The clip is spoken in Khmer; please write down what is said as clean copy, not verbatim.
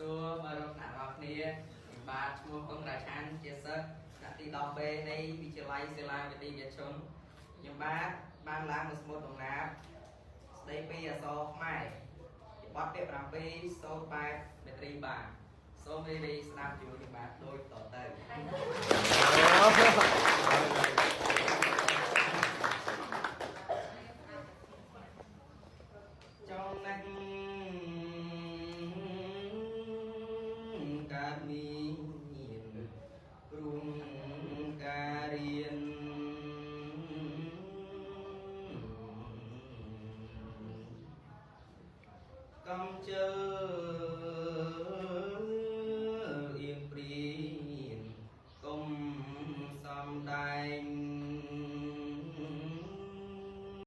សួរមករកអ្នកនរគ្នាខ្ញុំបាទឈ្មោះកុងរាឆានជាសិស្សថ្នាក់ទី 10B នៃវិទ្យាល័យសិលាវិទ្យាជនខ្ញុំបាទបានឡើងមកស្មុតដំណាបស្ដីពីអក្សរខ្មែរជាបទពាក្យ7សូត្របែបមេត្រីបាទសូមរីរីស្ដាប់ជាមួយខ្ញុំបាទដូចតទៅ ចំណេះកើតមានរួមការរៀនកំជិល